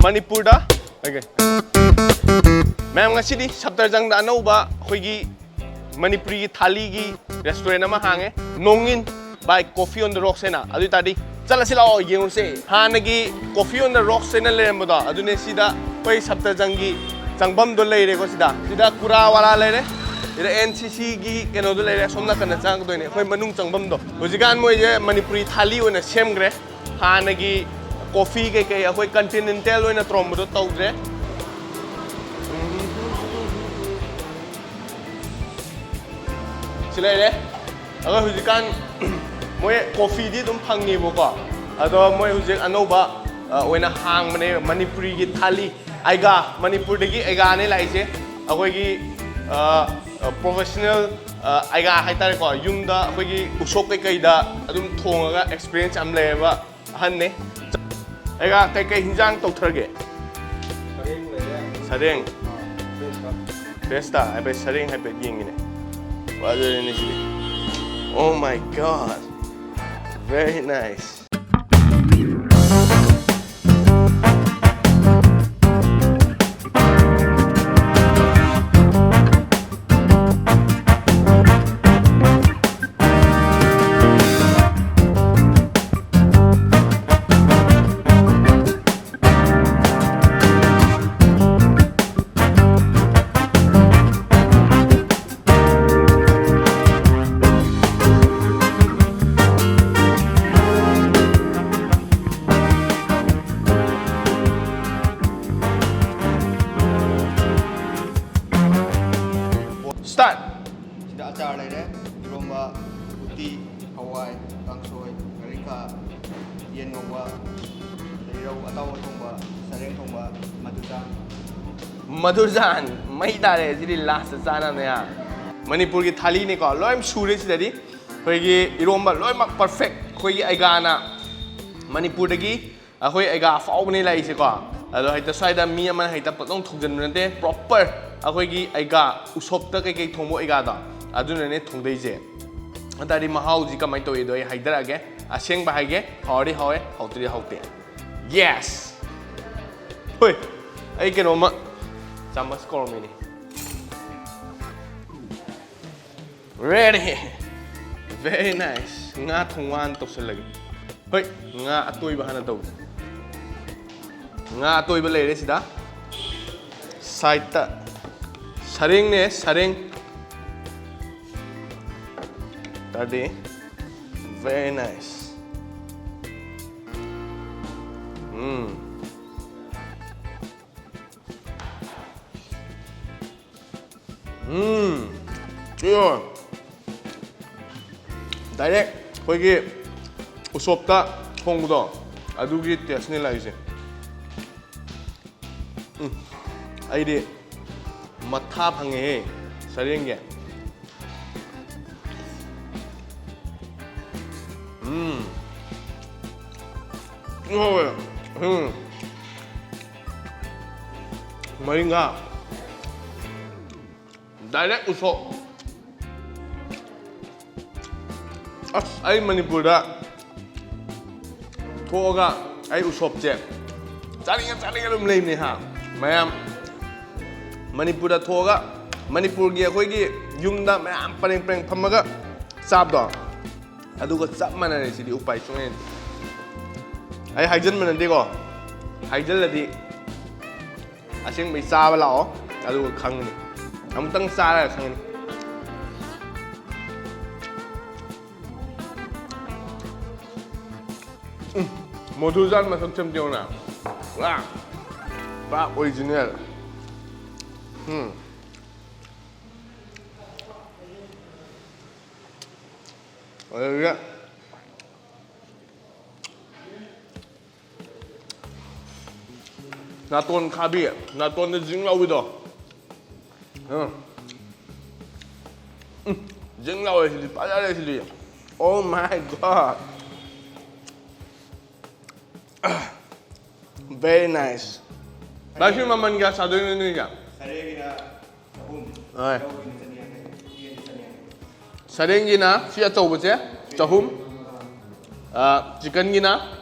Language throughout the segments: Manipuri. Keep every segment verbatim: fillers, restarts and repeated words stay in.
ꯃꯅꯤꯄꯨꯔꯗ, okay꯫ ꯃꯌꯥꯝ, ꯉꯁꯤꯗꯤ ꯁꯞꯇꯔꯖꯪꯗ ꯑꯅꯧꯕ ꯑꯩꯈꯣꯏꯒꯤ ꯃꯅꯤꯄꯨꯔꯤꯒꯤ ꯊꯥꯂꯤꯒꯤ restaurant ꯑꯃ ꯍꯥꯡꯉꯦ, ꯅꯣꯡꯏꯟ by Coffee on the Rocks ꯍꯥꯏꯅ꯫ ꯑꯗꯨ ꯑꯣꯏꯇꯥꯔꯗꯤ ꯆꯠꯂꯁꯤ ꯂꯥꯛꯑꯣ, ꯌꯦꯡꯉꯨꯁꯦ꯫ ꯍꯥꯟꯅꯒꯤ Coffee on the Rocks ꯍꯥꯏꯅ ꯂꯩꯔꯝꯕꯗꯣ, ꯑꯗꯨꯅꯦ ꯁꯤꯗ ꯑꯩꯈꯣꯏ ꯁꯞꯇꯔꯖꯪꯒꯤ ꯆꯪꯐꯝꯗꯣ ꯂꯩꯔꯦꯀꯣ꯫ ꯁꯤꯗ, ꯁꯤꯗ ꯀꯨꯔꯥ ꯋꯥꯂꯥ ꯂꯩꯔꯦ, ꯁꯤꯗ NCCꯒꯤ ꯀꯩꯅꯣꯗꯣ ꯂꯩꯔꯦ꯫ ꯑꯁꯣꯝ ꯅꯥꯀꯟꯗ ꯆꯪꯉꯛꯀꯗꯣꯏꯅꯦ ꯑꯩꯈꯣꯏ ꯃꯅꯨꯡ ꯆꯪꯐꯝꯗꯣ꯫ ꯍꯧꯖꯤꯛꯀꯥꯟ ꯃꯣꯏꯁꯦ ꯃꯅꯤꯄꯨꯔꯤ ꯊꯥꯂꯤ ꯑꯣꯏꯅ ꯁꯦꯝꯈ꯭ꯔꯦ꯫ ꯍꯥꯟꯅꯒꯤ coffee ꯀꯩꯀꯩ ꯑꯩꯈꯣꯏ continental ꯑꯣꯏꯅ ꯇꯧꯔꯝꯕꯗꯣ ꯇꯧꯗ꯭ꯔꯦ꯫ ꯁꯤ ꯂꯩꯔꯦ꯫ ꯑꯗꯣ ꯍꯧꯖꯤꯛꯀꯥꯟ ꯃꯣꯏ coffeeꯗꯤ ꯑꯗꯨꯝ ꯐꯪꯉꯦꯕꯀꯣ, ꯑꯗꯣ ꯃꯣꯏ ꯍꯧꯖꯤꯛ ꯑꯅꯧꯕ, ꯑ, ꯑꯣꯏꯅ ꯍꯥꯡꯕꯅꯦ, ꯃꯅꯤꯄꯨꯔꯤꯒꯤ ꯊꯥꯂꯤ꯫ ꯑꯩꯒꯥ, ꯃꯅꯤꯄꯨꯔꯗꯒꯤ ꯑꯩꯒꯥꯅꯦ ꯂꯥꯛꯏꯁꯦ꯫ ꯑꯩꯈꯣꯏꯒꯤ, ꯑ, ꯑ, professional, ꯑ, ꯑꯩꯒꯥ ꯍꯥꯏꯇꯥꯔꯦꯀꯣ, ꯌꯨꯝꯗ ꯑꯩꯈꯣꯏꯒꯤ ꯎꯁꯣꯞ ꯀꯩꯀꯩꯗ ꯑꯗꯨꯝ ꯊꯣꯡꯉꯒ experience ꯌꯥꯝ ꯂꯩꯔꯕ ꯑꯍꯟꯅꯦ꯫ ꯑꯩꯒꯥ, ꯀꯩꯀꯩ ꯍꯤꯟꯖꯥꯡ ꯇꯧꯊꯔꯒꯦ? ꯁꯔꯦꯡ ꯂꯩꯔꯦ꯫ ꯁꯔꯦꯡ꯫ ꯑꯥ, ꯐ꯭ꯔꯦꯁꯇ꯫ ꯐ꯭ꯔꯦꯁꯇ ꯍꯥꯏꯐꯦꯠ ꯁꯔꯦꯡ ꯍꯥꯏꯐꯦꯠ ꯌꯦꯡꯒꯦꯅꯦ꯫ ꯐꯖꯔꯦꯅꯦ ꯁꯤꯗꯤ꯫ Oh my God, very nice. Start. ꯁꯤꯗ ꯑꯆꯥꯔ ꯂꯩꯔꯦ, ꯏꯔꯣꯝꯕ, ꯎꯇꯤ, ꯍꯋꯥꯏ, ꯀꯥꯡꯁꯣꯏ, ꯉꯥꯔꯤꯡꯈꯥ, ꯌꯦꯟ ꯉꯧꯕ, ꯑꯗꯩ ꯔꯧ ꯑꯇꯥꯎꯕ ꯊꯣꯡꯕ, ꯁꯔꯦꯡ ꯊꯣꯡꯕ, ꯃꯗꯨꯗ꯫ ꯃꯗꯨꯖꯥꯟ, ꯃꯩ ꯇꯥꯔꯦ꯫ ꯁꯤꯗꯤ last ꯆꯥꯅꯕꯅꯦ, ꯍꯥ? ꯃꯅꯤꯄꯨꯔꯒꯤ ꯊꯥꯂꯤꯅꯤꯀꯣ, ꯂꯣꯏ ꯁꯨꯔꯦ ꯁꯤꯗꯗꯤ꯫ ꯑꯩꯈꯣꯏꯒꯤ ꯏꯔꯣꯝꯕ ꯂꯣꯏꯅꯃꯛ perfect꯫ ꯑꯩꯈꯣꯏꯒꯤ ꯑꯩꯒꯥꯅ ꯃꯅꯤꯄꯨꯔꯗꯒꯤ ꯑꯩꯈꯣꯏ ꯑꯩꯒꯥ ꯑꯐꯥꯎꯕꯅꯦ ꯂꯥꯛꯏꯁꯦꯀꯣ꯫ ꯑꯗꯣ ꯍꯦꯛꯇ ꯁ꯭ꯋꯥꯏꯗ ꯃꯤ ꯑꯃꯅ ꯍꯦꯛꯇ ꯄꯪꯊꯣꯡ ꯊꯣꯡꯖꯤꯟꯕ ꯅꯠꯇꯦ, proper ꯑꯩꯈꯣꯏꯒꯤ ꯑꯩꯒꯥ ꯎꯁꯣꯞꯇ ꯀꯩꯀꯩ ꯊꯣꯡꯕ ꯑꯩꯒꯥꯗꯣ, ꯑꯗꯨꯅꯅꯦ ꯊꯣꯡꯗꯣꯏꯁꯦ꯫ ꯑꯗꯨ ꯇꯥꯔꯗꯤ ꯃꯍꯥꯎꯁꯤ ꯀꯃꯥꯏꯅ ꯇꯧꯏꯗꯣ ꯑꯩ ꯍꯥꯏꯖꯔꯛꯑꯒꯦ꯫ ꯑꯁꯦꯡꯕ ꯍꯥꯏꯒꯦ, ꯍꯥꯎꯔꯗꯤ ꯍꯥꯎꯋꯦ, ꯍꯥꯎꯇ꯭ꯔꯗꯤ ꯍꯥꯎꯇꯦ꯫ Yes! ꯍꯣꯏ, ꯑꯩ ꯀꯩꯅꯣꯝꯃ ꯆꯥꯃꯁ ꯀꯧꯔꯝꯃꯤꯅꯦ꯫ Ready. Very nice. ꯉꯥ ꯊꯣꯡꯕ ꯍꯥꯟꯅ ꯇꯧꯁꯜꯂꯒꯦ꯫ ꯍꯣꯏ, ꯉꯥ ꯑꯇꯣꯏꯕ ꯍꯥꯟꯅ ꯇꯧꯒꯦ꯫ ꯉꯥ ꯑꯇꯣꯏꯕ ꯂꯩꯔꯦ ꯁꯤꯗ꯫ Sideꯇ ꯁꯔꯦꯡꯅꯦ, ꯁꯔꯦꯡ꯫ Ready. Very nice. ꯎꯝ꯫ ꯎꯝ꯫ ꯁꯤ ꯌꯦꯡꯉꯣ꯫ Direct ꯑꯩꯈꯣꯏꯒꯤ ꯎꯁꯣꯞꯇ ꯊꯣꯡꯕꯗꯣ, ꯑꯗꯨꯒꯤ tasteꯅꯦ ꯂꯥꯛꯏꯁꯦ꯫ ꯎꯝ꯫ ꯑꯩꯗꯤ ꯃꯊꯥ ꯐꯪꯉꯦꯍꯦ, ꯁꯔꯦꯡꯒꯤ꯫ ꯎꯝ꯫ ꯍꯥꯎꯋꯦ꯫ ꯎꯝ꯫ ꯃꯔꯤꯡꯈꯥ꯫ Direct ꯎꯁꯣꯞ꯫ ꯑꯁ, ꯑꯩ ꯃꯅꯤꯄꯨꯔꯗ ꯊꯣꯛꯑꯒ ꯑꯩ ꯎꯁꯣꯞꯁꯦ ꯆꯥꯅꯤꯡꯉ ꯆꯥꯅꯤꯡꯉ ꯑꯗꯨꯝ ꯂꯩꯕꯅꯦ ꯍꯥ꯫ ꯃꯌꯥꯝ ꯃꯅꯤꯄꯨꯔꯗ ꯊꯣꯛꯑꯒ ꯃꯅꯤꯄꯨꯔꯒꯤ ꯑꯩꯈꯣꯏꯒꯤ ꯌꯨꯝꯗ ꯃꯌꯥꯝ ꯄꯔꯦꯡ ꯄꯔꯦꯡ ꯐꯝꯃꯒ ꯆꯥꯕꯗꯣ, ꯑꯗꯨꯒ ꯆꯞ ꯃꯥꯟꯅꯔꯦ ꯁꯤꯗꯤ, ꯎꯄꯥꯏ ꯁꯨꯡꯂꯩ ꯂꯩꯇꯦ꯫ ꯑꯩ ꯍꯥꯏꯖꯟꯕ ꯅꯠꯇꯦꯀꯣ, ꯍꯥꯏꯖꯜꯂꯗꯤ ꯑꯁꯦꯡꯕꯩ ꯆꯥꯕ ꯂꯥꯛꯑꯣ, ꯑꯗꯨꯒ ꯈꯪꯒꯅꯤ꯫ ꯑꯃꯨꯛꯇꯪ ꯆꯥꯔꯒ ꯈꯪꯒꯅꯤ꯫ ꯎꯝ, ꯃꯣꯗꯨꯖꯥꯟ ꯃꯁꯛꯁꯦ ꯑꯝꯇ ꯌꯦꯡꯉꯨꯅꯦ꯫ ꯄꯨꯔꯥ, ꯄꯨꯔꯥ original꯫ ꯎꯝ꯫ ꯑꯗꯨꯒ ꯅꯥꯇꯣꯟ ꯈꯥꯕꯤ, ꯅꯥꯇꯣꯟꯗ ꯖꯤꯡ ꯂꯥꯎꯕꯤꯗꯣ꯫ ꯎꯝ꯫ ꯎꯝ, ꯖꯤꯡ ꯂꯥꯎꯋꯦ ꯁꯤꯗꯤ, ꯐꯖꯔꯦ ꯁꯤꯗꯤ꯫ Oh my God! Very nice. ꯚꯥꯏ, ꯁꯤ ꯃꯃꯜ ꯀꯌꯥ ꯁꯥꯗꯣꯏꯅꯣ ꯅꯣꯏꯒꯤ? ꯁꯔꯦꯡꯒꯤꯅ ꯆꯍꯨꯝ, ꯍꯣꯏ꯫ ꯔꯧꯒꯤꯅ ꯆꯅꯤ ꯌꯥꯡꯈꯩ, ꯌꯦꯟꯗꯤ ꯆꯅꯤ ꯌꯥꯡꯈꯩ꯫ ꯁꯔꯦꯡꯒꯤꯅ ꯁꯤ ꯑꯆꯧꯕꯁꯦ ꯆꯍꯨꯝ, ꯑꯥ, chickenꯒꯤꯅ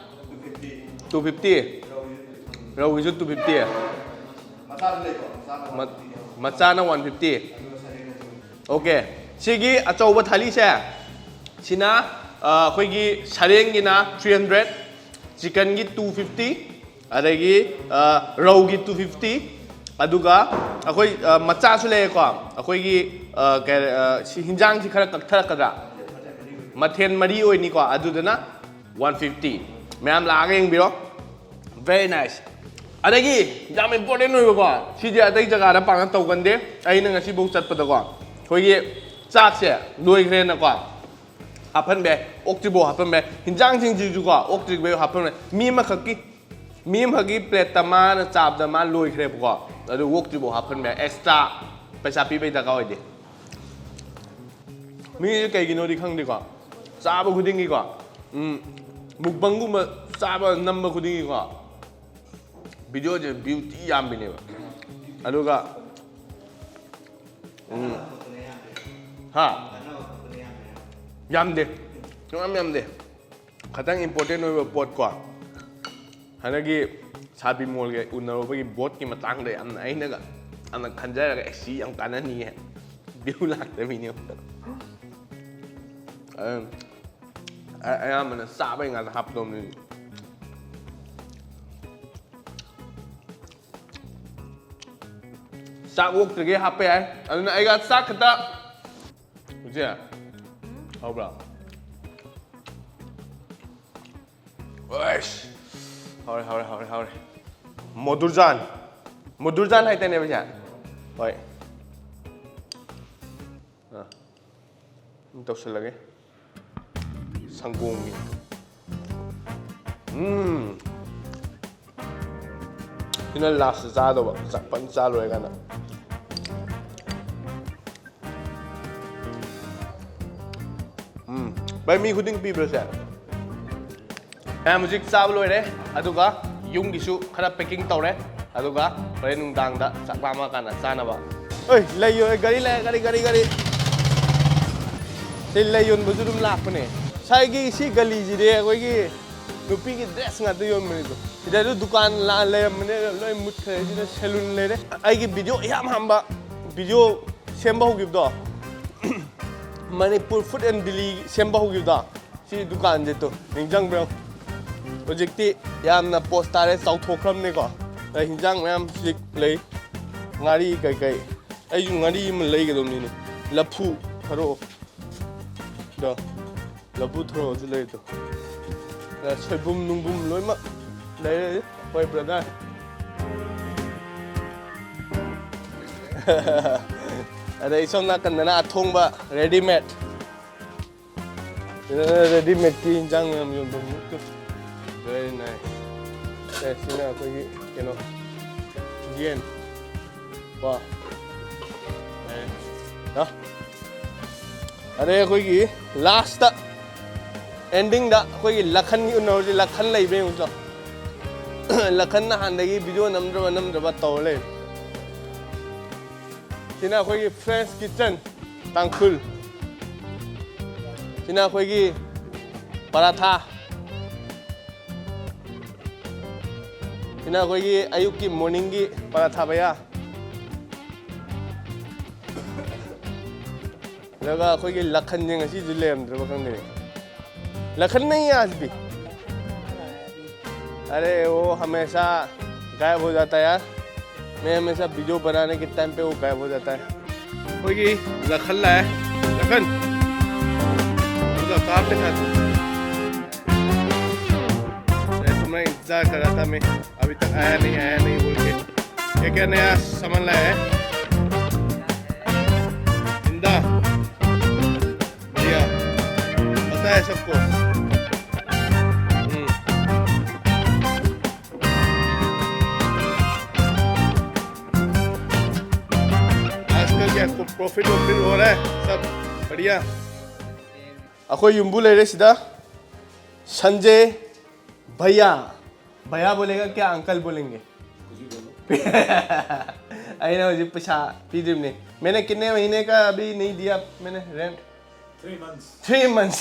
two fifty꯫ Two fifty꯫ ꯔꯧꯒꯤꯅ ꯔꯧꯒꯤꯁꯨ two fifty꯫ ꯃꯆꯥꯅ one fifty꯫ Okay꯫ ꯁꯤꯒꯤ ꯑꯆꯧꯕ ꯊꯥꯂꯤꯁꯦ, ꯁꯤꯅ ꯑ, ꯑꯩꯈꯣꯏꯒꯤ ꯁꯔꯦꯡꯒꯤꯅ three hundred, ꯆꯤꯀꯟꯒꯤ two fifty, ꯑꯗꯒꯤ ꯑ, ꯔꯧꯒꯤ two fifty, ꯑꯗꯨꯒ ꯑꯩꯈꯣꯏ ꯑ, ꯃꯆꯥꯁꯨ ꯂꯩꯌꯦꯀꯣ꯫ ꯑꯩꯈꯣꯏꯒꯤ ꯑ, ꯀꯩ, ꯑ, ꯁꯤ ꯍꯤꯟꯖꯥꯡꯁꯤ ꯈꯔ ꯀꯛꯊꯔꯛꯀꯗ꯭ꯔꯥ? ꯃꯊꯦꯜ ꯃꯔꯤ ꯑꯣꯏꯅꯤꯀꯣ꯫ ꯑꯗꯨꯗꯨꯅ one fifty꯫ ꯃꯌꯥꯝ ꯂꯥꯛꯑꯒ ꯌꯦꯡꯕꯤꯔꯣ꯫ Very nice꯫ ꯑꯗꯒꯤ ꯌꯥꯝ important ꯑꯣꯏꯕꯀꯣ, ꯁꯤꯁꯦ ꯑꯇꯩ ꯖꯒꯥꯗ ꯄꯥꯛꯅ ꯇꯧꯒꯟꯗꯦ꯫ ꯑꯩꯅ ꯉꯁꯤꯐꯥꯎ ꯆꯠꯄꯗꯀꯣ, ꯑꯩꯈꯣꯏꯒꯤ ꯆꯥꯛꯁꯦ ꯂꯣꯏꯈ꯭ꯔꯦꯅꯀꯣ, ꯍꯥꯞꯍꯟꯕ ꯌꯥꯏ꯫ ꯑꯣꯛꯇ꯭ꯔꯤꯐꯥꯎ ꯍꯥꯞꯍꯟꯕ ꯌꯥꯏ꯫ ꯍꯤꯟꯖꯥꯡꯁꯤꯡꯁꯤꯁꯨꯀꯣ, ꯑꯣꯛꯇ꯭ꯔꯤꯐꯥꯎ ꯍꯥꯞꯍꯟꯕ ꯌꯥꯏ꯫ ꯃꯤ ꯑꯃꯈꯛꯀꯤ, ꯃꯤ ꯑꯃꯈꯛꯀꯤ plateꯇ ꯃꯥꯅ ꯆꯥꯕꯗ ꯃꯥ ꯂꯣꯏꯈ꯭ꯔꯦꯕꯀꯣ, ꯑꯗꯨ ꯑꯣꯛꯇ꯭ꯔꯤꯐꯥꯎ ꯍꯥꯞꯍꯟꯕ ꯌꯥꯏ꯫ Extra ꯄꯩꯁꯥ ꯄꯤꯕꯩ ꯗꯔꯀꯥꯔ ꯑꯣꯏꯗꯦ꯫ ꯃꯤꯁꯦ ꯀꯩꯒꯤꯅꯣꯗꯤ ꯈꯪꯗꯦꯀꯣ, ꯆꯥꯕ ꯈꯨꯗꯤꯡꯒꯤꯀꯣ, ꯎꯝ, mukbangꯒꯨꯝꯕ ꯆꯥꯕ ꯅꯝꯕ ꯈꯨꯗꯤꯡꯒꯤꯀꯣ, videoꯁꯦ view ꯊꯤ ꯌꯥꯝꯕꯤꯅꯦꯕ꯫ ꯑꯗꯨꯒ, ꯎꯝ, ꯍꯥ? ꯌꯥꯝꯗꯦ꯫ ꯁꯨꯡꯌꯥꯝ ꯌꯥꯝꯗꯦ꯫ ꯈꯇꯪ important ꯑꯣꯏꯕ ꯄꯣꯠꯀꯣ, ꯍꯟꯗꯛꯀꯤ ꯁꯥꯕꯤ ꯃꯣꯜꯒ ꯎꯅꯔꯨꯕꯒꯤ boatꯀꯤ ꯃꯇꯥꯡꯗ ꯌꯥꯝꯅ ꯑꯩꯅꯒ ꯌꯥꯝꯅ ꯈꯟꯖꯔꯒ, "ꯑꯦ, ꯁꯤ ꯌꯥꯝ ꯀꯥꯟꯅꯅꯤꯌꯦ", view ꯂꯥꯛꯇꯕꯤꯅꯦ꯫ ꯑꯗꯨꯝ ꯑ-, ꯑꯌꯥꯝꯕꯅ ꯆꯥꯕꯩ ꯉꯥꯛꯇ ꯍꯥꯞꯇꯧꯅꯤ꯫ ꯆꯥꯛ ꯑꯣꯛꯇ꯭ꯔꯤꯒꯩ ꯍꯥꯞꯄ ꯌꯥꯏ꯫ ꯑꯗꯨꯅ ꯑꯩꯒ ꯆꯥꯛ ꯈꯛꯇ꯫ ꯍꯧꯖꯤꯛ ꯍꯧꯕ꯭ꯔꯥ? ꯑꯩꯁ! ꯍꯧꯔꯦ, ꯍꯧꯔꯦ, ꯍꯧꯔꯦ, ꯍꯧꯔꯦ꯫ ꯃꯣꯗꯨꯔꯖꯥꯟ꯫ ꯃꯣꯗꯨꯔꯖꯥꯟ ꯍꯥꯏꯇꯥꯅꯦ ꯄꯩꯁꯥ꯫ ꯍꯣꯏ꯫ ꯑꯥ꯫ ꯑꯗꯨꯝ ꯇꯧꯁꯜꯂꯒꯦ꯫ ꯁꯪꯒꯣꯝꯒꯤ꯫ ꯎꯝ꯫ ꯁꯤꯅ last ꯆꯥꯗꯧꯕ꯫ ꯆꯥꯛ ꯐꯖꯅ ꯆꯥ ꯂꯣꯏꯔꯀꯥꯟꯗ꯫ ꯎꯝ꯫ ꯚꯥꯏ, ꯃꯤ ꯈꯨꯗꯤꯡ ꯄꯤꯕ꯭ꯔꯥ ꯁꯦ? ꯃꯌꯥꯝ ꯍꯧꯖꯤꯛ ꯆꯥꯕ ꯂꯣꯏꯔꯦ, ꯑꯗꯨꯒ ꯌꯨꯝꯒꯤꯁꯨ ꯈꯔ packing ꯇꯧꯔꯦ, ꯑꯗꯨꯒ ꯍꯣꯔꯦꯟ ꯅꯨꯡꯗꯥꯡꯗ ꯆꯥꯛ ꯂꯥꯝꯃꯀꯥꯟꯗ ꯆꯥꯅꯕ꯫ ꯑꯣꯏ, ꯂꯩ ꯌꯣ-, ꯒꯥꯔꯤ ꯂꯩ, ꯒꯥꯔꯤ, ꯒꯥꯔꯤ, ꯒꯥꯔꯤ꯫ ꯁꯤ ꯂꯩ ꯌꯣꯟꯕꯁꯨ ꯑꯗꯨꯝ ꯂꯥꯛꯄꯅꯦ꯫ ꯉꯁꯥꯏꯒꯤ ꯁꯤ ꯒꯂꯤꯁꯤꯗꯤ ꯑꯩꯈꯣꯏꯒꯤ ꯅꯨꯄꯤꯒꯤ ꯗ꯭ꯔꯦꯁ ꯉꯥꯛꯇ ꯌꯣꯟꯕꯅꯤꯗꯣ꯫ ꯁꯤꯗꯁꯨ ꯗꯨꯀꯥꯟ ꯂꯥꯟ ꯂꯩꯔꯝꯕꯅꯦ, ꯂꯣꯏ ꯃꯨꯠꯈ꯭ꯔꯦ꯫ ꯁꯤꯗ ꯁꯦꯂꯨꯟ ꯂꯩꯔꯦ꯫ ꯑꯩꯒꯤ ꯚꯤꯗꯤꯑꯣ ꯏꯍꯥꯟ ꯍꯥꯟꯕ ꯚꯤꯗꯤꯑꯣ ꯁꯦꯝꯕ ꯍꯧꯈꯤꯕꯗꯣ, ꯃꯅꯤꯄꯨꯔ ꯐꯨꯗ ꯑꯦꯟ ꯗꯤꯜꯂꯤ ꯁꯦꯝꯕ ꯍꯧꯈꯤꯕꯗꯣ, ꯁꯤ ꯗꯨꯀꯥꯟꯁꯦ ꯇꯨ ꯅꯤꯡꯁꯤꯡꯕ꯭ꯔꯥ? ꯍꯧꯖꯤꯛꯇꯤ ꯌꯥꯝꯅ ꯄꯣꯁ ꯇꯥꯔꯦ, ꯆꯥꯎꯊꯣꯛꯈ꯭ꯔꯕꯅꯤꯀꯣ꯫ ꯑꯗ ꯍꯤꯟꯖꯥꯡ ꯃꯌꯥꯝ ꯍꯧꯖꯤꯛ ꯂꯩ, ꯉꯥꯔꯤ ꯀꯩꯀꯩ꯫ ꯑꯩꯁꯨ ꯉꯥꯔꯤ ꯑꯃ ꯂꯩꯒꯗꯕꯅꯤꯅꯦ, ꯂꯐꯨ ꯊꯔꯣ꯫ ꯗꯣ, ꯂꯐꯨ ꯊꯔꯣꯁꯨ ꯂꯩ ꯇꯨ꯫ ꯑꯗ ꯁꯣꯏꯕꯨꯝ ꯅꯨꯡꯕꯨꯝ ꯂꯣꯏꯅꯃꯛ ꯂꯩꯔꯦ ꯑꯩꯈꯣꯏ ꯕ꯭ꯔꯗꯔ꯫ ꯑꯗꯩ ꯁꯣꯝ ꯅꯥꯀꯟꯗꯅ ꯑꯊꯣꯡꯕ ꯔꯦꯗꯤꯃꯦꯗ꯫ ꯁꯤꯗꯅ ꯔꯦꯗꯤꯃꯦꯗꯀꯤ ꯏꯟꯖꯥꯡ ꯃꯌꯥꯝ ꯌꯣꯟꯐꯝ ꯃꯨꯛꯇꯨ꯫ Very nice꯫ ꯑꯦ, ꯁꯤꯅ ꯑꯩꯈꯣꯏꯒꯤ ꯀꯩꯅꯣ, ꯌꯦꯟ꯫ ꯀꯣ꯫ ꯑꯦ, ꯅꯣ? ꯑꯗꯩ ꯑꯩꯈꯣꯏꯒꯤ ꯂꯥꯁꯇ, ꯑꯦꯟꯗꯤꯡꯗ ꯑꯩꯈꯣꯏꯒꯤ ꯂꯈꯟꯒꯤ ꯎꯅꯍꯧꯔꯁꯤ, ꯂꯈꯟ ꯂꯩꯕ꯭ꯔꯥ ꯌꯦꯡꯉꯨꯁꯤ ꯂꯥꯎ꯫ ꯂꯈꯟ ꯅꯍꯥꯟꯗꯒꯤ ꯚꯤꯗꯤꯑꯣ ꯅꯝꯗ꯭ꯔꯕ ꯅꯝꯗ꯭ꯔꯕ ꯇꯧꯔ ꯂꯩ꯫ ꯁꯤꯅ ꯑꯩꯈꯣꯏꯒꯤ ꯐ꯭ꯔꯦꯟꯁ ꯀꯤꯆꯟ ꯇꯥꯡꯈꯨꯜ꯫ ꯁꯤꯅ ꯑꯩꯈꯣꯏꯒꯤ ꯄꯔꯥꯊꯥ꯫ ꯁꯤꯅ ꯑꯩꯈꯣꯏꯒꯤ ꯑꯌꯨꯛꯀꯤ ꯃꯣꯔꯅꯤꯡꯒꯤ ꯄꯔꯥꯊꯥ ꯚꯩꯌꯥ꯫ ꯑꯗꯨꯒ ꯑꯩꯈꯣꯏꯒꯤ ꯂꯈꯟꯁꯦ ꯉꯁꯤꯁꯨ ꯂꯩꯔꯝꯗ꯭ꯔꯕ ꯈꯪꯗꯦꯅꯦ꯫ लखन नहीं है आज भी। अरे, वो हमेशा गायब हो जाता है यार। मैं हमेशा वीडियो बनाने के टाइम पे वो गायब हो जाता है। ꯑꯩꯈꯣꯏꯒꯤ ꯂꯈꯟ ꯂꯥꯛꯑꯦ꯫ लखन, उसका कार के साथ। अरे, तुम्हारा इंतजार कर रहा था मैं, अभी तक आया नहीं, आया नहीं बोल के। क्या क्या नया सामान लाया है? इंदा। बढ़िया। पता है सबको। हम्म। आजकल क्या प्रॉफिट वॉफिट हो रहा है? सब बढ़िया? ꯑꯩꯈꯣꯏ ꯌꯨꯝꯕꯨ ꯂꯩꯔꯦ ꯁꯤꯗ꯫ संजय भैया। भैया बोलेगा क्या, अंकल बोलेंगे? ꯑꯩꯅ ꯍꯧꯖꯤꯛ ꯄꯩꯁꯥ ꯄꯤꯗ꯭ꯔꯤꯕꯅꯦ꯫ मैंने कितने महीने का अभी नहीं दिया मैंने rent? Three months. Three months.